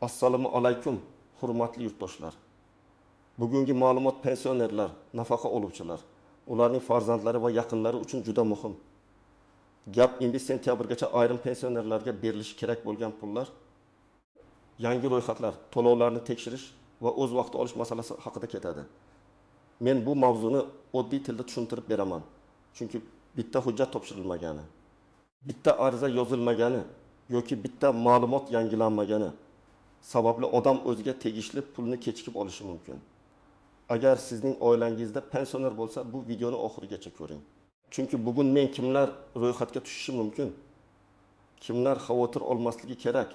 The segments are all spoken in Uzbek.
Assalomu alaykum, hurmatli yurtdoshlar. Bugungi ma'lumot pensionerlar, nafaqa oluvchilar, ularning farzandlari va yaqinlari uchun juda muhim. Gap 15 sentyabrgacha ayrim pensionerlarga berilishi kerak bo'lgan pullar, yangi ro'yxatlar, to'lovlarni tekshirish va o'z vaqtida olish masalasi haqida ketadi. Men bu mavzuni oddiy tilda tushuntirib beraman. Chunki bitta hujjat topshirilmagani, bitta ariza yozilmagani yoki bitta ma'lumot yangilanmagani sababli odam o'ziga tegishli pulni kechikib olishi mumkin. Agar sizning oilangizda pensioner bo'lsa, bu videoni oxirigacha ko'ring. Chunki bugun men kimlar ro'yxatga tushishi mumkin, kimlar xavotir olmasligi kerak,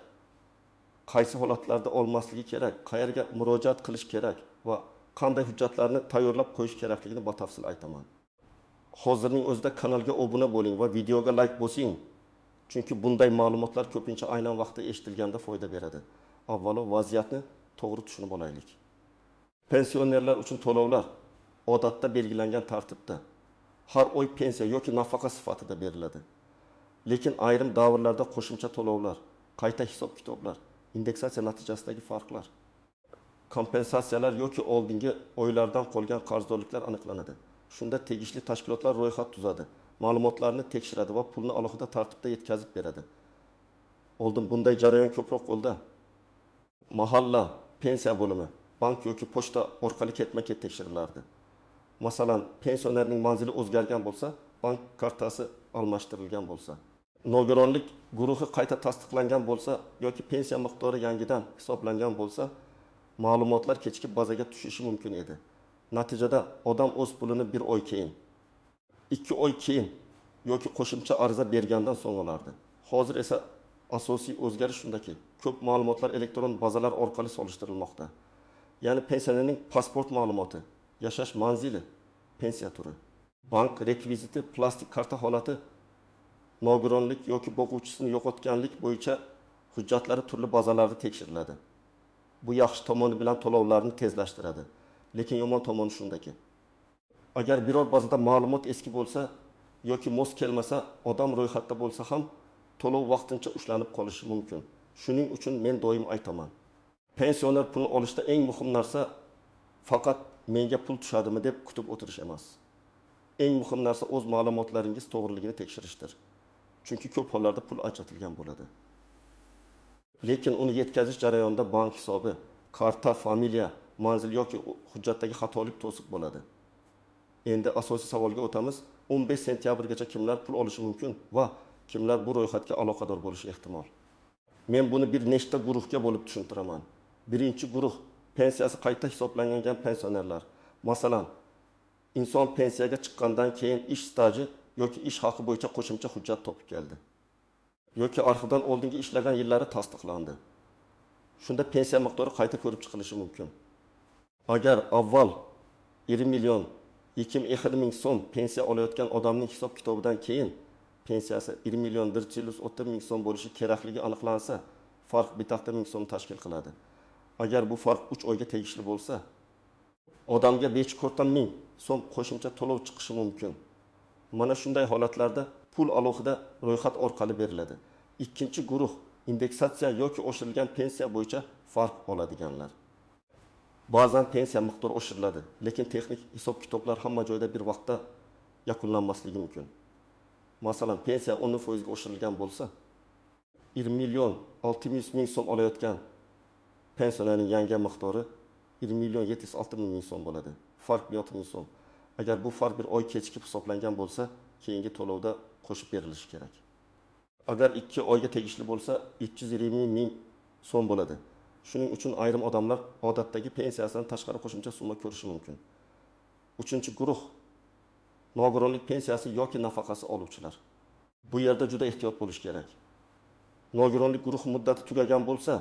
qaysi holatlarda olmasligi kerak, qayerga murojaat qilish kerak va qanday hujjatlarni tayyorlab qo'yish kerakligini batafsil aytaman. Hozirning o'zida kanalga obuna bo'ling va videoga like bosing. Chunki bunday ma'lumotlar ko'pincha aynan vaqtda eshitilganda foyda beradi. Avvalo vaziyatni to'g'ri tushunib olaylik. Pensionerlar uchun to'lovlar odatda belgilangan tartibda har oy pensiya yoki nafaqa sifatida beriladi. Lekin ayrim davrlarda qo'shimcha to'lovlar, qayta hisob-kitoblar, indeksatsiya natijasidagi farqlar, kompensatsiyalar yoki oldingi oylardan qolgan qarzdorliklar aniqlanadi. Shunda tegishli tashkilotlar ro'yxat tuzadi, ma'lumotlarni tekshiradi va pulni alohida tartibda yetkazib beradi. Oldin bunday jarayon ko'proq qo'lda. Mahalla, pensiya bo'limi, bank yoki pochta orqali ketma-ket tekshirilardi. Masalan, pensionerning manzili o'zgargan bo'lsa, bank kartasi almashtirilgan bo'lsa, nogironlik guruhi qayta tasdiqlangan bo'lsa yoki pensiya miqdori yangidan hisoblangan bo'lsa, ma'lumotlar kechikib bazaga tushishi mumkin edi. Natijada odam o'z pulini bir oy keyin, 2 oy keyin yoki qo'shimcha ariza bergandan so'ng olardi. Hozir esa asosiy o'zgarish shundaki, ko'p ma'lumotlar elektron bazalar orqali solishtirilmoqda. Ya'ni pensionerning pasport ma'lumoti, yashash manzili, pensiya turi, bank rekviziti, plastik karta holati, nogironlik yoki boquvchisini yo'qotganlik bo'yicha hujjatlari turli bazalarda tekshiriladi. Bu yaxshi tomoni bilan to'lovlarni tezlashtiradi. Lekin yomon tomoni shundaki, agar biror bazada ma'lumot eski bo'lsa yoki mos kelmasa, odam ro'yxatda bo'lsa ham to'lov vaqtincha ushlanib qolishi mumkin. Shuning uchun men doim aytaman. Pensioner pulni olishda eng muhim narsa faqat menga pul tushadimi deb kutib o'tirish emas. Eng muhim narsa o'z ma'lumotlaringiz to'g'riligini tekshirishdir. Chunki ko'p hollarda pul ajratilgan bo'ladi. Lekin uni yetkazish jarayonida bank hisobi, karta, familiya, manzil yoki hujjatdagi xatolik to'siq bo'ladi. Endi asosiy savolga o'tamiz. 15 sentyabrgacha kimlar pul olishi mumkin va kimlar bu ro'yxatga aloqador bo'lishi ehtimol? Men buni bir nechta guruhga bo'lib tushuntiraman. Birinchi guruh pensiyasi qayta hisoblangan pensionerlar. Masalan, inson pensiyaga chiqqandan keyin ish staji yoki ish haqi bo'yicha qo'shimcha hujjat topib keldi yoki arxivdan oldingi ishlagan yillari tasdiqlandi. Shunda pensiya miqdori qayta ko'rib chiqilishi mumkin. Agar avval 1 million 250 ming so'm pensiya olayotgan odamning hisob-kitobidan keyin pensiyasi 1 million 130 ming so'm bo'lishi kerakligi aniqlansa, farq 1,5 ming so'm tashkil qiladi. Agar bu farq 3 oyga tegishli bo'lsa, odamga 5,25 ming so'm qo'shimcha to'lov chiqishi mumkin. Mana shunday holatlarda pul alohida ro'yxat orqali beriladi. Ikkinchi guruh indeksatsiya yoki oshirilgan pensiya bo'yicha farq oladiganlar. Ba'zan pensiya miqdori oshiriladi, lekin texnik hisob-kitoblar hamma joyda bir vaqtda yakunlanmasligi mumkin. Masalan, pensiya 10% ga oshirilgan bo'lsa, 1 million 600 ming so'm olayotgan pensionerning yangi miqdori 1 million 706 ming so'm bo'ladi. Farq 1,6 ming so'm. Agar bu farq bir oy kechikib hisoblangan bo'lsa, keyingi to'lovda qo'shib berilishi kerak. Agar 2 oyga tegishli bo'lsa, 320 ming so'm bo'ladi. Shuning uchun ayrim odamlar odatdagi pensiyasidan tashqari qo'shimcha summa ko'rishi mumkin. Uchinchi guruh nogironlik pensiyasi yoki nafaqasi oluvchilar. Bu yerda juda ehtiyot bo'lish kerak. Nogironlik guruhi muddati tugagan bo'lsa,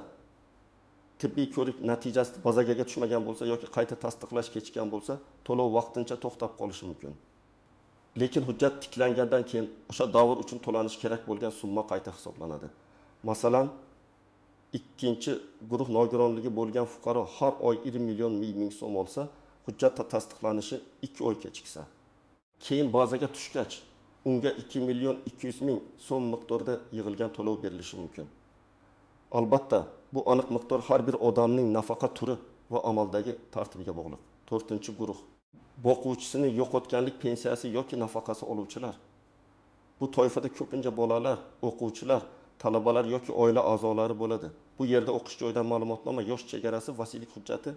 tibbiy ko'rik natijasi bazaga tushmagan bo'lsa yoki qayta tasdiqlash kechikkan bo'lsa, to'lov vaqtincha to'xtab qolishi mumkin. Lekin hujjat tiklangandan keyin o'sha davr uchun to'lanishi kerak bo'lgan summa qayta hisoblanadi. Masalan, ikkinchi guruh nogironligi bo'lgan fuqaro har oy 1 million ming so'm olsa, hujjat tasdiqlanishi 2 oy kechiksa, keyin bazaga tushgach, unga 2 million 200 ming so'm miqdorida yig'ilgan to'lov berilishi mumkin. Albatta, Bu aniq miqdor har bir odamning nafaqa turi va amaldagi tartibiga bog'liq. To'rtinchi guruh: boquvchisini yo'qotganlik pensiyasi yoki nafaqasi oluvchilar. Bu toifada ko'pincha bolalar, o'quvchilar, talabalar yoki oila a'zolari bo'ladi. Bu yerda o'qish joyidan ma'lumotnoma, yosh chegarasi, vasiylik hujjati,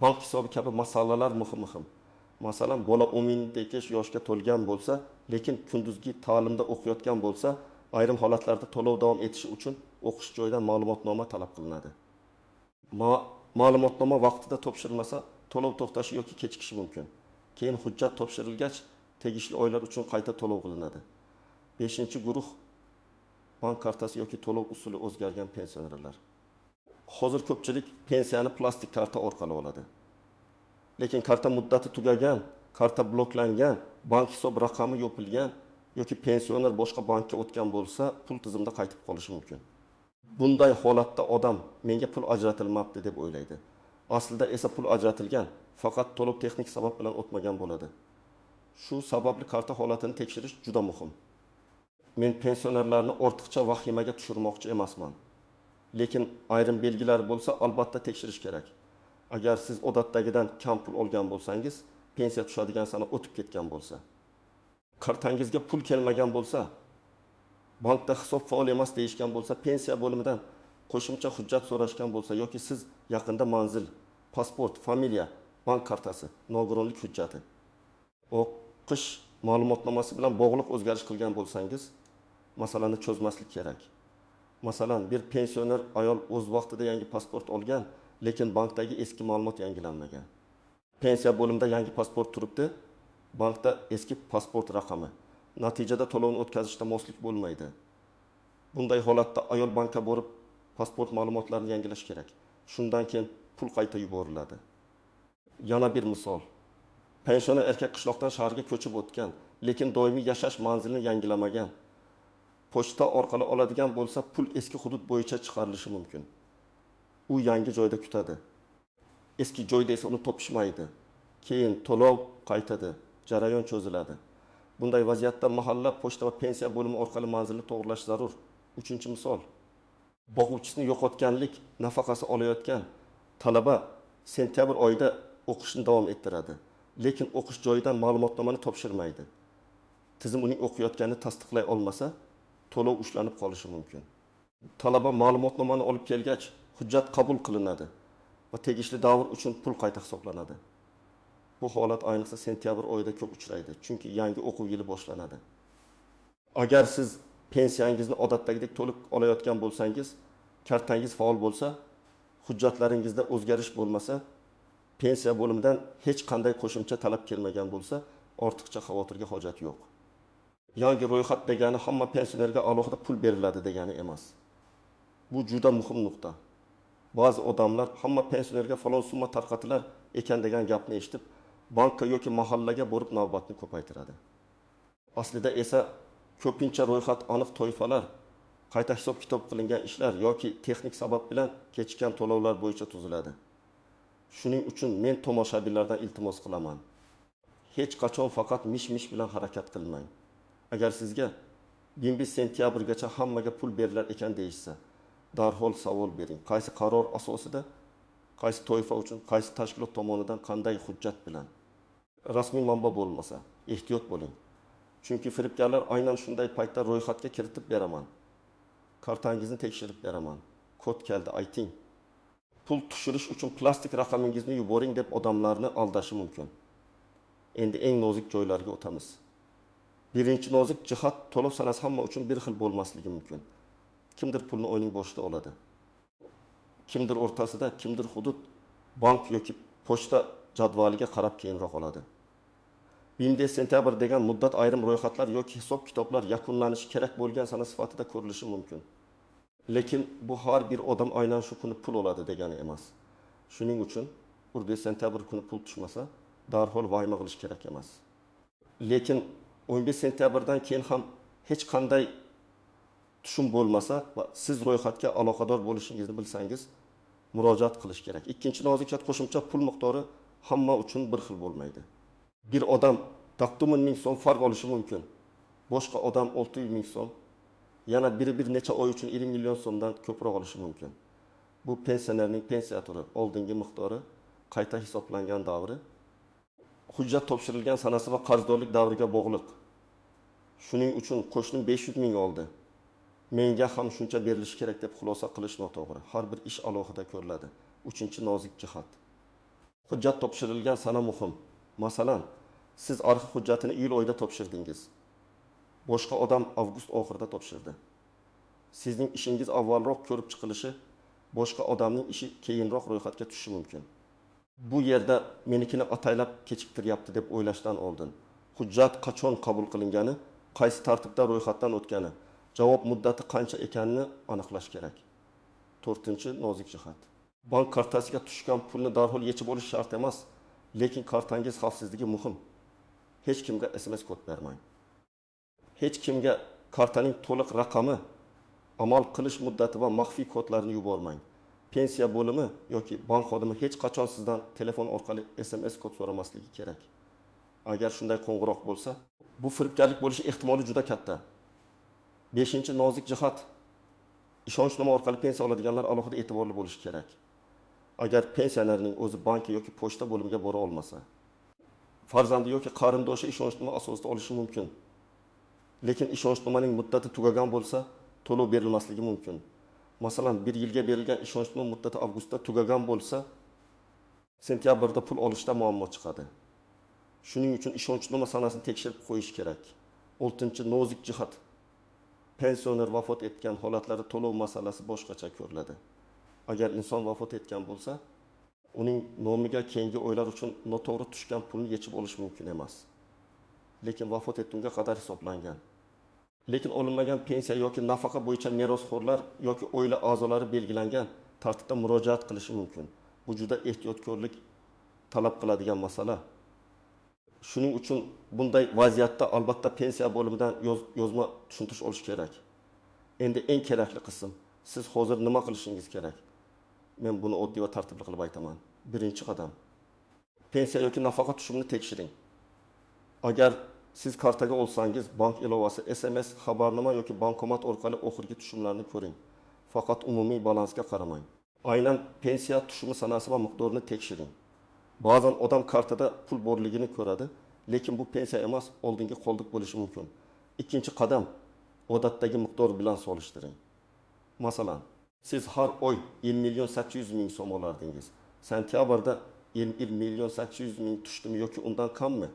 bank hisobi kabi masalalar muhim. Masalan, bola 18 yoshga to'lgan bo'lsa, lekin kunduzgi ta'limda o'qiyotgan bo'lsa, ayrim holatlarda to'lov davom etishi uchun o'qish joyidan ma'lumotnoma talab qilinadi. Ma'lumotnoma vaqtida topshirilmasa, to'lov to'xtashi yoki kechikishi mumkin. Keyin hujjat topshirilgach, tegishli oylar uchun qayta to'lov qilinadi. 5-guruh: bank kartasi yoki to'lov usuli o'zgargan pensionerlar. Hozir ko'pchilik pensiyani plastik karta orqali oladi. Lekin karta muddati tugagan, karta bloklangan, bank hisob raqami yopilgan yoki pensioner boshqa bankka o'tgan bo'lsa, pul tizimda qaytib qolishi mumkin. Bunday holatda odam menga pul ajratilmabdi deb o'ylaydi. Aslida esa pul ajratilgan, faqat to'lov texnik sabab bilan o'tmagan bo'ladi. Shu sababli karta holatini tekshirish juda muhim. Men pensionerlarni ortiqcha vahimaga tushirmoqchi emasman. Lekin ayrim belgilar bo'lsa, albatta tekshirish kerak. Agar siz odatdagidan kam pul olgan bo'lsangiz, pensiya tushadigan sana o'tib ketgan bo'lsa, kartangizga pul kelmagan bo'lsa, bankda hisob faol emas deyishgan bo'lsa, pensiya bo'limidan qo'shimcha hujjat so'rashgan bo'lsa yoki siz yaqinda manzil, pasport, familiya, bank kartasi, nogironlik hujjati, o'qish ma'lumotnomasi bilan bog'liq o'zgarish qilgan bo'lsangiz, masalani cho'zmaslik kerak. Masalan, bir pensioner ayol o'z vaqtida yangi pasport olgan, lekin bankdagi eski ma'lumot yangilanmagan. Pensiya bo'limida yangi pasport turibdi, bankda eski pasport raqami. Natijada to'lovni o'tkazishda moslik bo'lmaydi. Bunday holatda ayol bankka borib pasport ma'lumotlarini yangilash kerak. Shundan keyin pul qayta yuboriladi. Yana bir misol. Pensioner erkak qishloqdan shaharga ko'chib o'tgan, lekin doimiy yashash manzilini yangilamagan. Pochta orqali oladigan bo'lsa, pul eski hudud bo'yicha chiqarilishi mumkin. U yangi joyda kutadi. Eski joyda esa uni topishmaydi. Keyin to'lov qaytadi, jarayon cho'ziladi. Bunday vaziyatda mahalla, pochta va pensiya bo'limi orqali manzilni to'g'rilash zarur. 3-misol. Boquvchisini yo'qotganlik nafaqasi olayotgan talaba sentyabr oyida o'qishni davom ettiradi, lekin o'qish joyidan ma'lumotnomani topshirmaydi. Tizim uning o'qiyotganini tasdiqlay olmasa, to'lov ushlanib qolishi mumkin. Talaba ma'lumotnomani olib kelgach, hujjat qabul qilinadi va tegishli davr uchun pul qayta hisoblanadi. Bu holat ayniqsa sentyabr oyida ko'p uchraydi, chunki yangi o'quv yili boshlanadi. Agar siz pensiyangizni odatdagidek to'liq olayotgan bo'lsangiz, kartangiz faol bo'lsa, hujjatlaringizda o'zgarish bo'lmasa, pensiya bo'limidan hech qanday qo'shimcha talab kelmagan bo'lsa, ortiqcha xavotirga hojat yo'q. Yangi ro'yxat degani hamma pensionerga alohida pul beriladi degani emas. Bu juda muhim nuqta. Ba'zi odamlar hamma pensionerga falon summa tarqatilar ekan degan gapni eshitib, bankka yoki mahallaga borib navbatni ko'paytiradi. Aslida esa ko'pincha ro'yxat aniq toifalar, qayta hisob-kitob qilingan ishlar yoki texnik sabab bilan kechikkan to'lovlar bo'yicha tuziladi. Shuning uchun men tomoshabinlardan iltimos qilaman. Hech qachon faqat mish-mish bilan harakat qilmang. Agar sizga 25 sentyabrgacha hammaga pul berilar ekan deyishsa, darhol savol bering. Qaysi qaror asosida, qaysi toifa uchun, qaysi tashkilot tomonidan, qanday hujjat bilan? Rasmiy manba bo'lmasa, ehtiyot bo'ling. Chunki firibgarlar aynan shunday paytda ro'yxatga kiritib beraman, kartangizni tekshirib beraman, kod keldi ayting, pul tushirish uchun plastik raqamingizni yuboring deb odamlarni aldashi mumkin. Endi eng nozik joylarga o'tamiz. Birinchi nozik jihat, to'lov sanasi hamma uchun bir xil bo'lmasligi mumkin. Kimdir pulni oyning boshida oladi, kimdir o'rtasida, kimdir hudud, bank yoki pochta jadvaliga qarab keyinroq oladi. 25 sentyabr degan muddat ayrim ro'yxatlar yoki hisob-kitoblar yakunlanishi kerak bo'lgan sana sifatida ko'rilishi mumkin. Lekin bu har bir odam aynan shu kuni pul oladi degani emas. Shuning uchun 1 sentyabr kuni pul tushmasa, darhol vahima qilish kerak emas. Lekin 15 sentyabrdan keyin ham hech qanday tushum bo'lmasa va siz ro'yxatga aloqador bo'lishingizni bilsangiz, murojaat qilish kerak. Ikkinchi nozik jihat, qo'shimcha pul miqdori hamma uchun bir xil bo'lmaydi. Bir odam taqdimin 1000 so'm farq olishi mumkin. Boshqa odam 600 ming so'm, yana biri bir necha oy uchun 20 million so'mdan ko'proq olishi mumkin. Bu pensionerning pensiya turi, oldingi miqdori, qayta hisoblangan davri, hujjat topshirilgan sanasi va qarzdorlik davriga bog'liq. Shuning uchun qo'shnim 500 ming oldi, menga ham shuncha berilishi kerak deb xulosa qilish noto'g'ri. Har bir ish alohida ko'riladi. Uchinchi nozik jihat. Hujjat topshirilgan sana muhim. Masalan, siz arxiv hujjatini iyul oyida topshirdingiz. Boshqa odam avgust oxirida topshirdi. Sizning ishingiz avvalroq ko'rib chiqilishi, boshqa odamning ishi keyinroq ro'yxatga tushishi mumkin. Bu yerda menikini ataylab kechiktiryapti deb o'ylashdan oldin hujjat qachon qabul qilingani, qaysi tartibda ro'yxatdan o'tgani, javob muddati qancha ekanini aniqlash kerak. To'rtinchi nozik jihat. Bank kartasiga tushgan pulni darhol yechib olish shart emas, lekin kartangiz xavfsizligi muhim. Hech kimga SMS kod bermang. Hech kimga kartaning to'liq raqami, amal qilish muddati va maxfiy kodlarini yubormang. Pensiya bo'limi yoki bank xodimi hech qachon sizdan telefon orqali SMS kod so'ramasligi kerak. Agar shunday qo'ng'iroq bo'lsa, bu firibgarlik bo'lishi ehtimoli juda katta. Beshinchi nozik jihat. Ishonchnoma orqali pensiya oladiganlar alohida e'tiborli bo'lishi kerak. Agar pensionerning o'zi bank yoki pochta bo'limiga bora olmasa, farzandi yoki qarindoshi ishonchnoma asosida olishi mumkin. Lekin ishonchnomaning muddati tugagan bo'lsa, to'lov berilmasligi mumkin. Masalan, 1 yilga berilgan ishonchnoma muddati avgustda tugagan bo'lsa, sentyabrda pul olishda muammo chiqadi. Shuning uchun ishonchnoma sanasini tekshirib qo'yish kerak. Oltinchi nozik jihat. Pensioner vafot etgan holatlarda to'lov masalasi boshqacha ko'riladi. Agar inson vafot etgan bo'lsa, uning nomiga keyingi oylar uchun noto'g'ri tushgan pulni yechib olish mumkin emas. Lekin vafot etgunga qadar hisoblangan. Lekin olinmagan pensiya yoki nafaqa bo'yicha merosxo'rlar yoki oila a'zolari belgilangan tartibda murojaat qilishi mumkin. Bu juda ehtiyotkorlik talab qiladigan masala. Shuning uchun bunday vaziyatda albatta pensiya bo'limidan yozma tushuntirish olish kerak. Endi eng kerakli qism, siz hozir nima qilishingiz kerak? Men buni oddiy va tartibli qilib aytaman. Birinchi qadam. Pensiya yoki nafaqa tushumini tekshiring. Agar siz kartaga olsangiz, bank ilovasi, SMS, xabarnoma yoki bankomat orqali oxirgi tushumlarni ko'ring. Faqat umumiy balansga qaramang. Aynan pensiya tushumi sanasi va miqdorini tekshiring. Ba'zan odam kartada pul borligini ko'radi, lekin bu pensiya emas, oldingi qoldiq bo'lishi mumkin. Ikkinchi qadam, odatdagi miqdor bilan solishtiring. Masalan, siz har oy 1 million 800 ming so'm olardingiz. Sentyabrda 1 million 800 ming tushdimi yoki undan kammi?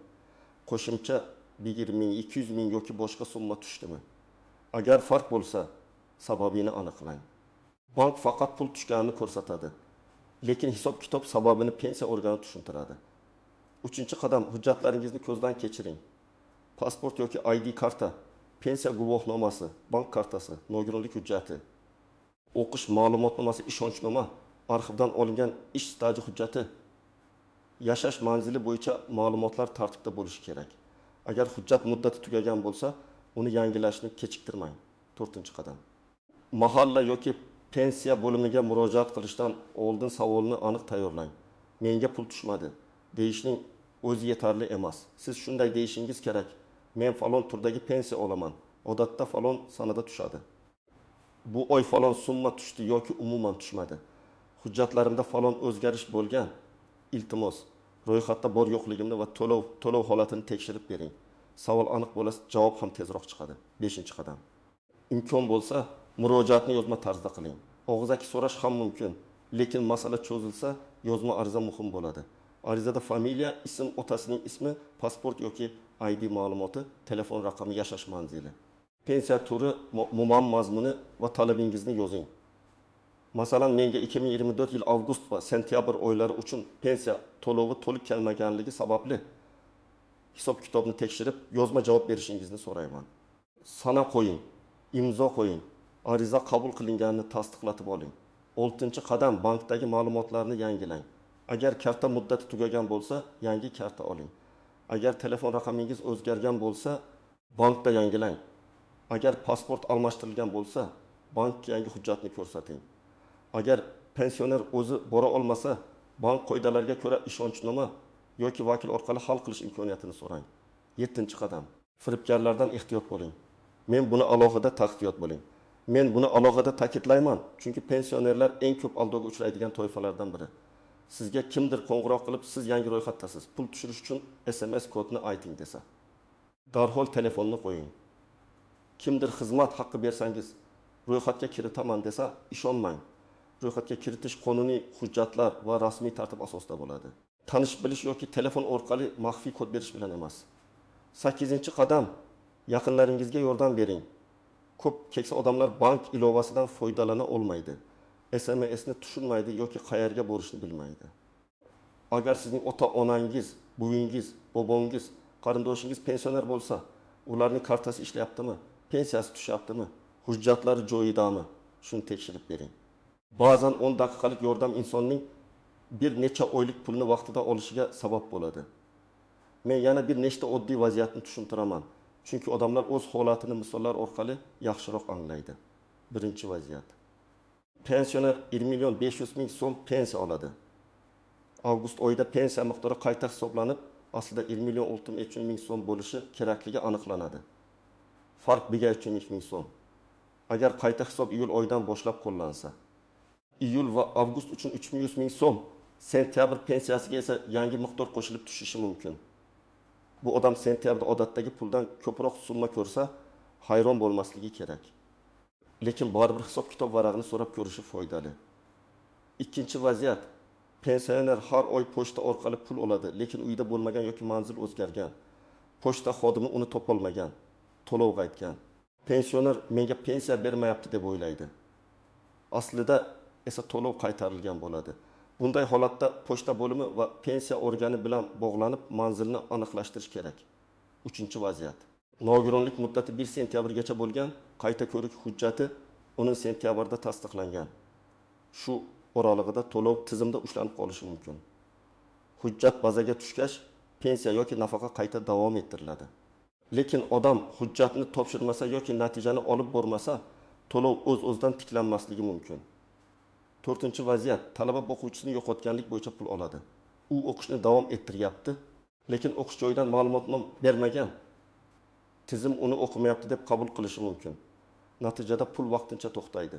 Qo'shimcha 1 ming, 200 ming yoki boshqa summa tushdimi? Agar farq bo'lsa, sababini aniqlang. Bank faqat pul tushganini ko'rsatadi, lekin hisob-kitob sababini pensiya organi tushuntiradi. Uchinchi qadam, hujjatlaringizni ko'zdan kechiring. Pasport yoki ID karta, pensiya guvohnomasi, bank kartasi, nogironlik hujjati, o'qish ma'lumotnomasi, ishonchnoma, arxivdan olingan ish staji hujjati, yashash manzili bo'yicha ma'lumotlar tartibda bo'lishi kerak. Agar hujjat muddati tugagan bo'lsa, uni yangilashni kechiktirmang. To'rtinchi qadam. Mahalla yoki pensiya bo'limiga murojaat qilishdan oldin savolni aniq tayyorlang. Menga pul tushmadi deyishning o'zi yetarli emas. Siz shunday deyishingiz kerak: men falon turdagi pensiya olaman. Odatda falon sanada tushadi. Bu oy falon summa tushdi yoki umuman tushmadi. Hujjatlarimda falon o'zgarish bo'lgan. Iltimos, ro'yxatda bor yo'qligimni va to'lov holatini tekshirib bering. Savol aniq bo'lsa, javob ham tezroq chiqadi. 5-qadam. Imkon bo'lsa, murojaatni yozma tarzda qiling. Og'zaki so'rash ham mumkin, lekin masala cho'zilsa, yozma ariza muhim bo'ladi. Arizada familiya, ism, otasining ismi, pasport yoki ID ma'lumoti, telefon raqami, yashash manzili, pensiya turi, muammo mazmuni va talabingizni yozing. Masalan, menga 2024 yil avgust va sentyabr oylari uchun pensiya to'lovi to'liq kelmaganligi sababli hisob-kitobni tekshirib, yozma javob berishingizni so'rayman. Sana qo'ying, imzo qo'ying, ariza qabul qilinganini tasdiqlatib oling. 6-qadam, bankdagi ma'lumotlarni yangilang. Agar karta muddati tugagan bo'lsa, yangi karta oling. Agar telefon raqamingiz o'zgargan bo'lsa, bankda yangilang. Agar pasport almashtirilgan bo'lsa, bankka yangi hujjatni ko'rsating. Agar pensioner o'zi bora olmasa, bank qoidalariga ko'ra ishonchnoma yoki vakil orqali hal qilish imkoniyatini so'rang. 7-qadam. Firibgarlardan ehtiyot bo'ling. Men buni alohida ta'kidlab bo'ling. Men buni alohida ta'kidlayman, chunki pensionerlar eng ko'p aldovga uchraydigan toifalardan biri. Sizga kimdir qo'ng'iroq qilib, siz yangi ro'yxatdasiz, pul tushirish uchun SMS kodni ayting desa, darhol telefonni qo'ying. Kimdir xizmat haqqi bersangiz ro'yxatga kiritaman desa, ishonmang. Ro'yxatga kiritish qonuniy hujjatlar va rasmiy tartib asosida bo'ladi. Tanish bilish yoki telefon orqali maxfiy kod berish bilan emas. 8-qadam. Yaqinlaringizga yordam bering. Ko'p keksa odamlar bank ilovasidan foydalana olmaydi. SMSni tushunmaydi yoki qayerga borishni bilmaydi. Agar sizning ota-onangiz, buvingiz, bobongiz, qarindoshingiz pensioner bo'lsa, ularning kartasi ishlayaptimi, pensiyasi tushyaptimi, hujjatlari joyidami, shuni tekshirib bering. Ba'zan 10 daqiqalik yordam insonning bir necha oylik pulni vaqtida olishiga sabab bo'ladi. Men yana bir nechta oddiy vaziyatni tushuntiraman. Chunki odamlar o'z holatini misollar orqali yaxshiroq anglaydi. Birinchi vaziyat. Pensioner 1 million 500 ming so'm pensiya oladi. Avgust oyida pensiya miqdori qayta hisoblanib, aslida 1 million 603 ming so'm bo'lishi kerakligi aniqlanadi. Farq 1,3 ming so'm. Agar qayta hisob iyul oyidan boshlab qo'llansa, iyul va avgust uchun 300 ming so'm, sentyabr pensiyasiga esa yangi miqdor qo'shilib tushishi mumkin. Bu odam sentyabrda odatdagi puldan ko'proq summa ko'rsa, hayron bo'lmasligi kerak. Lekin baribir hisob-kitob varag'ini so'rab ko'rishi foydali. Ikkinchi vaziyat. Pensioner har oy pochta orqali pul oladi, lekin uyda bo'lmagan yoki manzil o'zgargan. Pochta xodimi uni topolmagan, to'lov qaytgan. Pensioner menga pensiya bermayapti deb o'ylaydi. Aslida esa to'lov qaytarilgan bo'ladi. Bunday holatda pochta bo'limi va pensiya organi bilan bog'lanib manzilni aniqlashtirish kerak. Uchinchi vaziyat. Nogironlik muddati 1 sentyabrgacha bo'lgan, qayta ko'rik hujjati 10 sentyabrda tasdiqlangan. Shu oralig'ida to'lov tizimda ushlanib qolishi mumkin. Hujjat bazaga tushgach, pensiya yoki nafaqa qayta davom ettiriladi. Lekin odam hujjatni topshirmasa yoki natijani olib bormasa, to'lov o'z-o'zidan tiklanmasligi mumkin. To'rtinchi vaziyat. Talaba boquvchisini yo'qotganlik bo'yicha pul oladi. U o'qishni davom ettiryapti, lekin o'qish joyidan ma'lumotnoma bermagan. Tizim uni o'qimayapti deb qabul qilishi mumkin. Natijada pul vaqtincha to'xtaydi.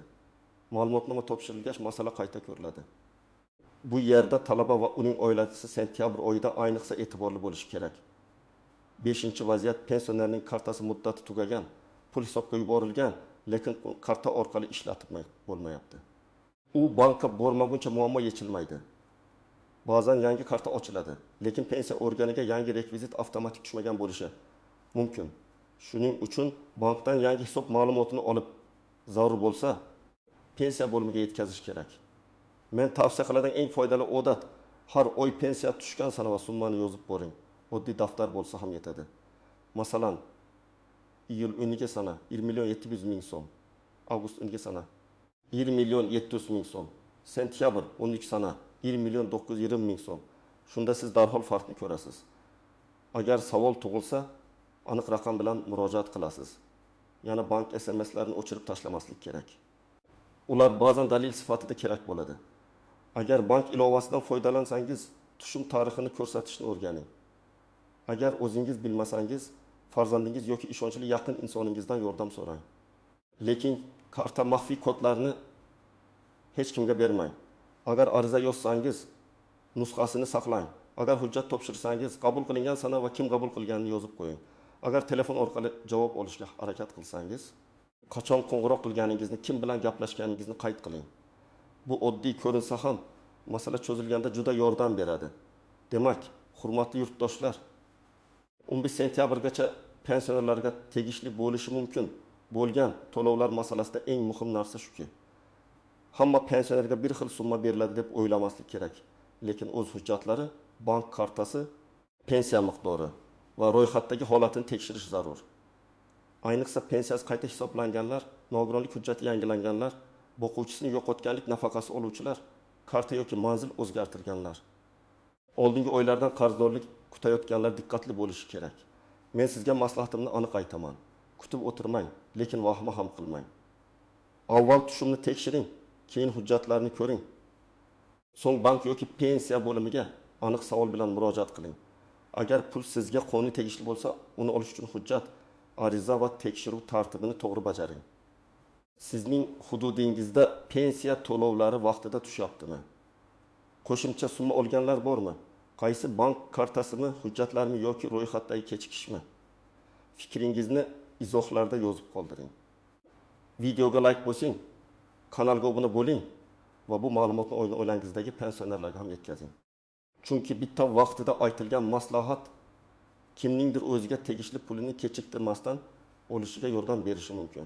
Ma'lumotnoma topshirilgach, masala qayta ko'riladi. Bu yerda talaba va uning oilasi sentyabr oyida ayniqsa e'tiborli bo'lishi kerak. 5-vaziyat. Pensionerning kartasi muddati tugagan, pul hisobga yuborilgan, lekin karta orqali ishlatib bo'lmayapti. U bankka bormaguncha muammo yechilmaydi. Ba'zan yangi karta ochiladi, lekin pensiya organiga yangi rekvizit avtomatik tushmagan bo'lishi mumkin. Shuning uchun bankdan yangi hisob ma'lumotini olib, zarur bo'lsa, pensiya bo'limiga yetkazish kerak. Men tavsiya qiladigan eng foydali odat, har oy pensiya tushgan sana va summani yozib boring. Oddiy daftar bo'lsa ham yetadi. Masalan, iyul 10 sana 1 million 700 ming so'm, avgust 10 sana 1 million 700 ming so'm, sentyabr 13 sana 1 million 920 ming so'm. Shunda siz darhol farqni ko'rasiz. Agar savol tug'ilsa, aniq raqam bilan murojaat qilasiz. Yana bank SMSlarini o'chirib tashlamaslik kerak. Ular ba'zan dalil sifatida kerak bo'ladi. Agar bank ilovasidan foydalansangiz, tushum tarixini ko'rsatishni o'rganing. Agar o'zingiz bilmasangiz, farzandingiz yoki ishonchli yaqin insoningizdan yordam so'rang. Lekin karta maxfiy kodlarini hech kimga bermang. Agar ariza yozsangiz, nusxasini saqlang. Agar hujjat topshirsangiz, qabul qilingan sana va kim qabul qilganini yozib qo'ying. Agar telefon orqali javob olishga harakat qilsangiz, qachon qo'ng'iroq qilganingizni, kim bilan gaplashganingizni qayd qiling. Bu oddiy ko'rinsa ham, masala cho'zilganda juda yordam beradi. Demak, hurmatli yurtdoshlar, 15 sentyabrgacha pensionerlarga tegishli bo'lishi mumkin bo'lgan to'lovlar masalasida eng muhim narsa shuki, hamma pensionerga bir xil summa beriladi deb o'ylamaslik kerak. Lekin o'z hujjatlari, bank kartasi, pensiya miqdori va ro'yxatdagi holatini tekshirish zarur. Ayniqsa pensiyasi qayta hisoblanganlar, nogironlik hujjati yangilanganlar, boquvchisini yo'qotganlik nafaqasi oluvchilar, karta yoki manzil o'zgartirganlar, oldingi oylardan qarzdorlik kutayotganlar diqqatli bo'lishi kerak. Men sizga maslahatimni aniq aytaman. Kutib o'tirmang, lekin vahima ham qilmang. Avval tushumni tekshiring, keyin hujjatlarni ko'ring. So'ng bank yoki pensiya bo'limiga aniq savol bilan murojaat qiling. Agar pul sizga qonuniy tegishli bo'lsa, uni olish uchun hujjat, ariza va tekshiruv tartibini to'g'ri bajaring. Sizning hududingizda pensiya to'lovlari vaqtida tushyaptimi? Qo'shimcha summa olganlar bormi? Qaysi bank kartasimi, hujjatlarmi yoki ro'yxatdagi kechikishmi? Fikringizni izohlarda yozib qoldiring. Videoga like bosing, kanalga obuna bo'ling va bu ma'lumotni oilangizdagi pensionerlarga ham yetkazing. Chunki bitta vaqtida aytilgan maslahat kimningdir o'ziga tegishli pulini kechiktirmasdan olishiga yordam berishi mumkin.